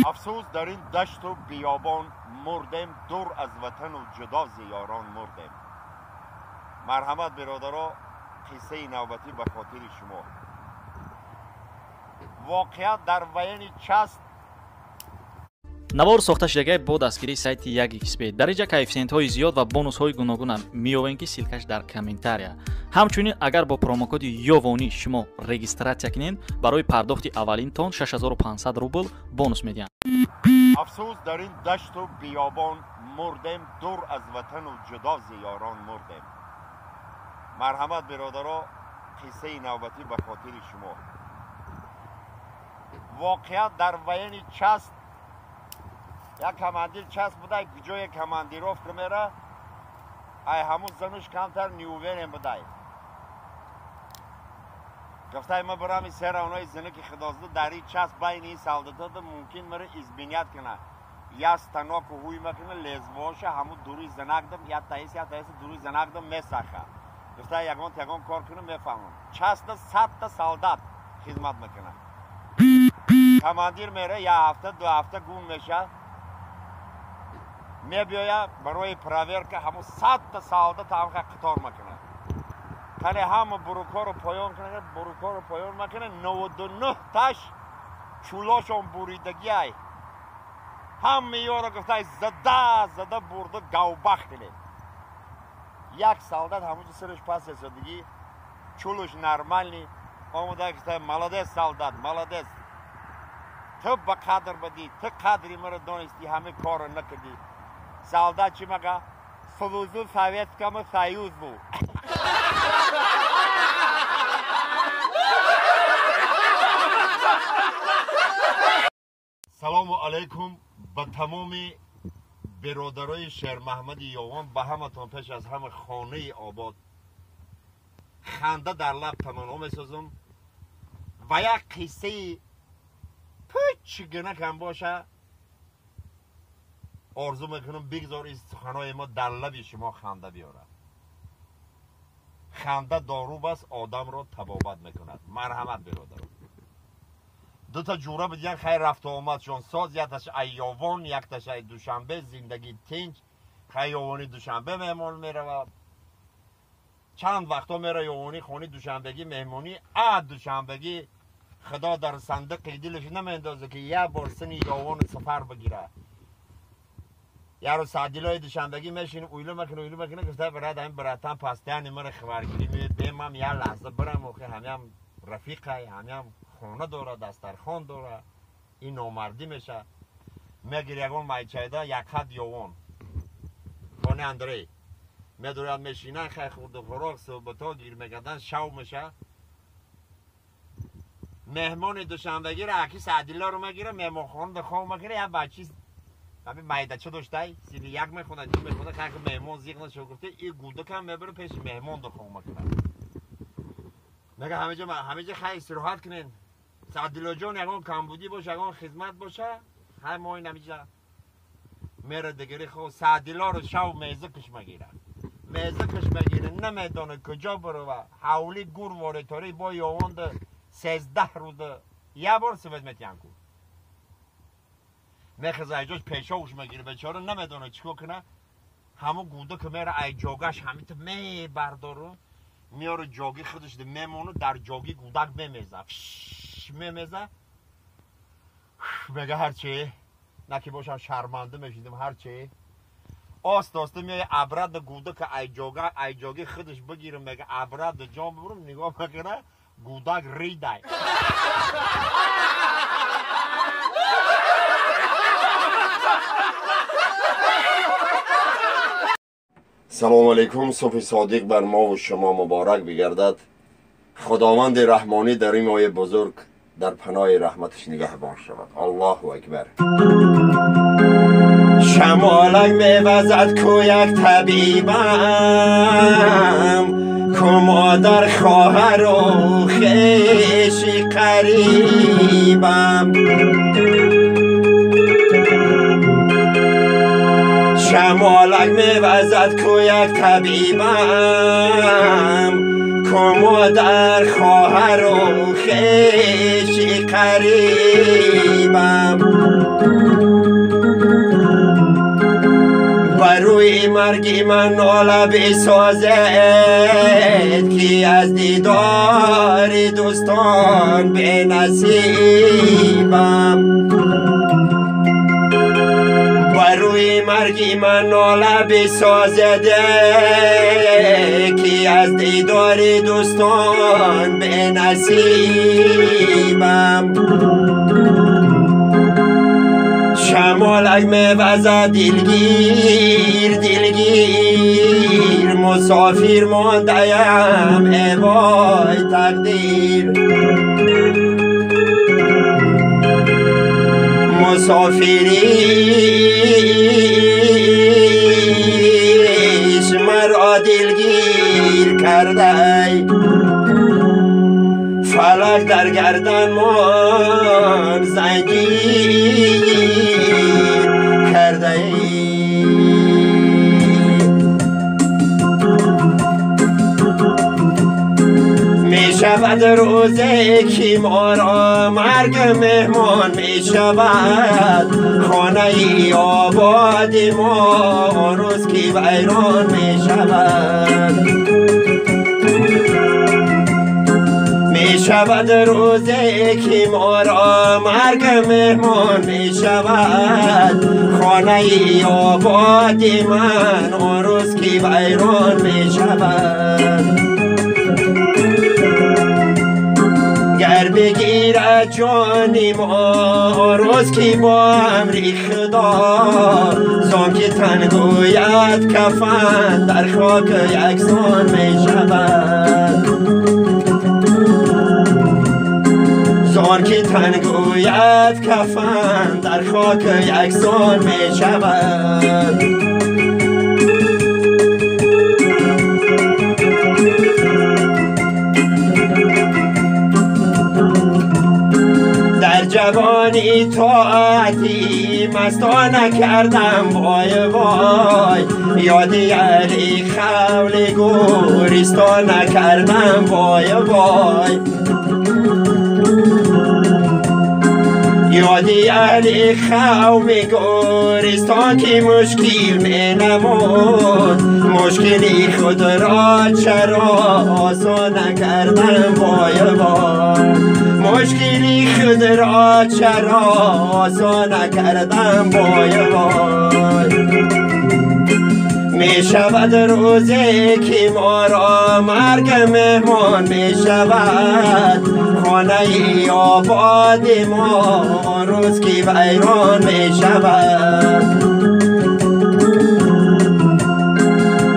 Афсӯс, дар ин дашту биёбон мурдем, дур аз ватану ҷудо зи ёрон мурдем. Марҳамат, биродаро, қиссаи навбатӣ ба хотири шумо. Воқеа дар военный часть. Навор сохта шудагай бо дастгирии сайти 1xb. Дар инҷа коэффисиентҳои зиёд ва бонусҳои гуногунам меёвем, ки ссылка ш дар комментария. Ҳамчунин, агар бо промокоди Ёвонӣ шумо регистрация кунед, барои пардохти аввалинтон 6500 рубл бонус медиҳанд. Афсӯс, дар ин дашту биёбон мурдем, дур аз ватану ҷудо зи ёрон мурдем. Марҳамат, биродаро, қиссаи навбатӣ ба хотири шумо. Воқеа дар военный часть. Як командир часть будай, ҷое командировка мера, ай ҳамун зануш камтар неуверен будай. Гуфтай, ма барами серавнои зинаки худозда дар ин часть байни ин солдатода мумкин мара изменять кина. Я станоку ҳуй макина, лезвоша ҳамун дури занакдам, я таис, я таис дури занакдам месаха. Гуфтай, ягон ягон кор кунам, мефаҳмам. Часть да 100-та солдат хизмат мекунад. Командир мера, я ҳафта, 2 ҳафта гум меша. Мебиёя барои проверка, ҳамун 100-та солдат ҳамха қатор мекунад. Кане ҳама бурукҳоро поён кунад, бурукҳоро поён мекунад, 99 таш чулошон буридагиай. Ҳама ёро гуфтай, зада зада бурда гавбах кунед. Як солдат ҳамунҷо сараш пас эсодагӣ, чулуш нормальный омода. Гуфтай, молодец, солдат, молодец, ту ба қадр бадӣ, ту қадри маро донистӣ, ҳама корро накардӣ. Солдат чӣ мага? Служу Советскому Союзу. Салому алайкум ба тамоми биродарои Шермаҳмади Ёвон, ба ҳаматон пеш аз ҳама хонаи обод, ханда дар лаб таманно месозам ва як қиссаи пучгинакам боша орзу мекунам. Бигзор ин суханои мо дар лаби шумо ханда биёрад. Ханда дору бас, одамро табобат мекунад. Марҳамат, биродаро. Дута ҷура бидиян, хайр, рафту омадшон соз. Якташ ай Ёвон, якташ ай Душанбе. Зиндагӣ тинч. Хай, Ёвони Душанбе меҳмон меравад. Чанд вақтҳо мера Ёвони хони Душанбегӣ меҳмонӣ. А Душанбегӣ худо дар сандиқи дилаш намендоза, ки як бор сини Ёвону сафар бигира. Яру Саъдилои Душанбегӣ мешин, уйлу макина, уйлу макина. Гуфта, брат, ҳамин братан постоянно мара хабаргирӣ меояд, бемам як лаҳза бирам, охи ҳамиам рафиқай, ҳамиам хона дора, дастархон дора, ин номардӣ меша. Мегир ягон майчайда якхат Ёвон хони Андрей медорад, мешинан, хай, хурду хӯрок, суҳбатҳо гир мекардан, шав меша. Меҳмони Душанбегиро аки Саъдиллоро мегира, меҳмонхона хоб мекунад. Як бачи ҳамин майдача доштай, сини як мехонад, ду мехонад. Хай, меҳмон зиқ нашо, гуфта, и гудакам мебара, пеши меҳмон хоб мекунад. Мега, ҳамиҷа, ҳамиҷа, хай, истироҳат кунен, Саъдиллоҷон, ягон камбудӣ боша, ягон хизмат боша, хай, мо ин ҳамиҷа. Мера дигари хо Саъдиллоро шав меза киш мегира, меза киш мегира, намедона куҷо бирова. Ҳавли гур воритори бо Ёвонда 13 рӯза як бор свет метиҳан ку. Мехеза, айҷош пешовш мегира, бечора намедона чӣ кор куна. Ҳамун гудака мера, ай ҷогаш ҳамита мебардору, меёру, ҷоги худаш мемону, дар ҷоги гудак мемеза, мемеза. Мега, ҳарчи наки бошам, шарманда мешидим. Ҳарчи оста оста меоя, обратно гудака ай ҷога, ай ҷоги худаш бигирам, мега, обратно ҷон бибурам. Нигоҳ мекуна, гудак ридай. Салому алейкум. Субҳи содиқ бар мову шумо муборак бигардад. Худованди раҳмонӣ дар ин моҳи бузург дар паноҳи раҳматаш нигаҳбон шавад. Аллоҳу акбар. Шамолак мевазад, ку як табибам, ку модар, хоҳару хеши қарибам. Шамолак мевазад, ку як табибам, ку модар, хоҳару хеши қарибам. مرگی من ناله بسازد که از دیدار دوستان به نصیبم. بر روی مرگی من ناله بسازد که از دیدار دوستان به نصیبم. شمالک میوزد دلگیر دلگیر، مسافر مانده‌ام ای وای تقدیر. مسافریش مرا دلگیر کرده، فلک در گردن من زنجیر کرده. می شود روزی که ما را مرگ مهمان می شود، خانه آباد ما روز که ویران می شود. می شود روزی که ما را مرگ مهمان می شود، خانه آباد من آن روز که ویران می شود. گر بگیرد جانی ما روز که با امری خدا، زان که تن گوید کفن در خاک یکسان می شود. زان که تن گوید کفن در خاک یکسان می شود. در جوانی طاعتی مستانه کردم وای وای، یاد علی خول گورستانه کردم وای وای. یادی علی خوم گورستان که مشکل می نمود، مشکلی خود را چرا آسان کردم وای وای. مشکلی خود را چرا آسان کردم وای وای. می شود روزی که ما را مرگ مهمان می شود، خانه آباد ما روز که ویران می شود.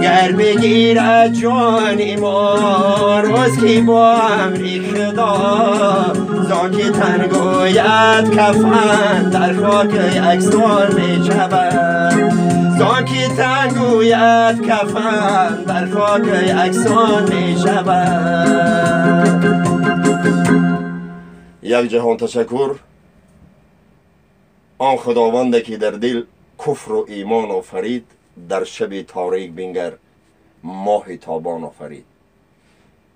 گر بگیرد جان ما روز که با امری خدا، زان که تن گوید کفن در خاک یکسان می شود. زان که تن گوید کفن در خاک یکسان می شود. یک جهان تشکر آن خداوند که در دل کفر و ایمان آفرید، در شب تاریک بنگر ماه تابان آفرید.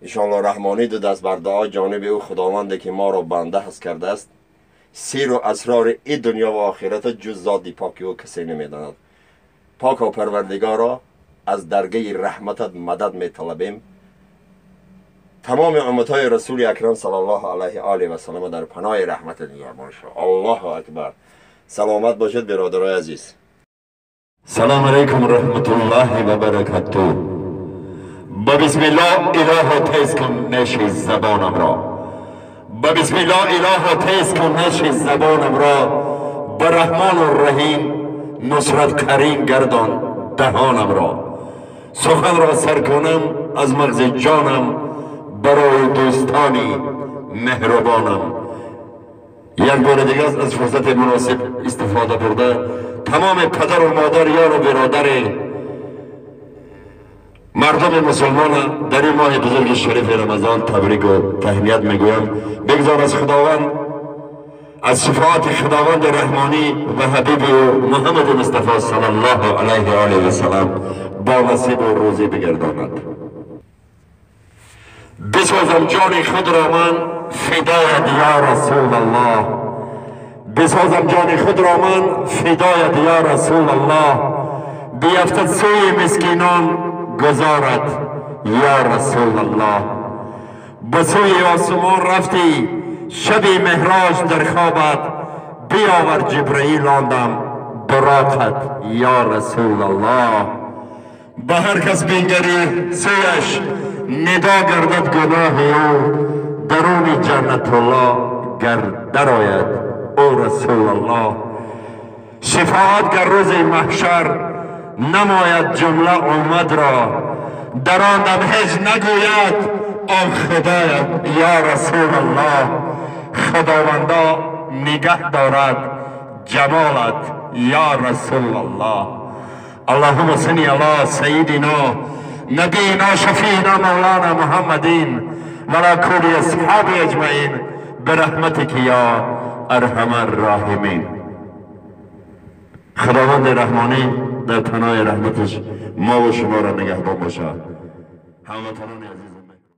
انشاءالله رحمانی دو دست بر دعا جانب او خداوند که ما را بنده هست کرده است، سیر و اسرار ای دنیا و آخرت جز ذات پاکی او کسی نمیداند. پاک و پروردگارا از درگه رحمتت مدد می طلبیم. تمام امتهای رسول اکرم صلی الله علیه آله و سلم در پناه رحمت نگهبان شو. الله اکبر. سلامت باشد برادرای عزیز. سلام علیکم رحمت الله و برکاته. با بسم الله اله تیز کن نشی زبانم را، با بسم الله اله تیز کن نشی زبانم را، با رحمان الرحیم نصرت کریم گردان دهانم را. سخن را سر کنم از مغز جانم، برای دوستانی مهربانم. یک بار دیگه از فرصت مناسب استفاده برده تمام پدر و مادر، یار و برادر مردم مسلمان در این ماه بزرگ شریف رمضان تبریک و تهنیت میگویم. بگذار از خداوند، از شفاعت خداوند رحمانی و حبیب محمد مصطفی صلی الله علیه و آله و سلم با نصیب و روزی بگرداند. بسازم جان خود را من فدایت یا رسول الله، بسازم جان خود را من فدایت یا رسول الله، بیفتد سوی مسکینان گذارد یا رسول الله. به سوی آسمان رفتی شب مهراج در خوابت، بیاور جبرئیل آندم براقت یا رسول الله. به هر کس بنگری سویش ندا گردد گناه او، درون جنت الله گر درآید او رسول الله. شفاعت گر روز محشر نماید جمله امت را، در آن دم هیچ نگوید آن خدایت یا رسول الله. خداوندا نگه دارد جمالت یا رسول الله. اللهم صل علی سیدنا نبینا شفیعنا مولانا محمدین وعلى کل اصحاب اجمعین برحمتک یا ارحم الراحمین. خداوند رحمانی در پناه رحمتش ما و شما را نگهبان باشد. هموطنان عزیز.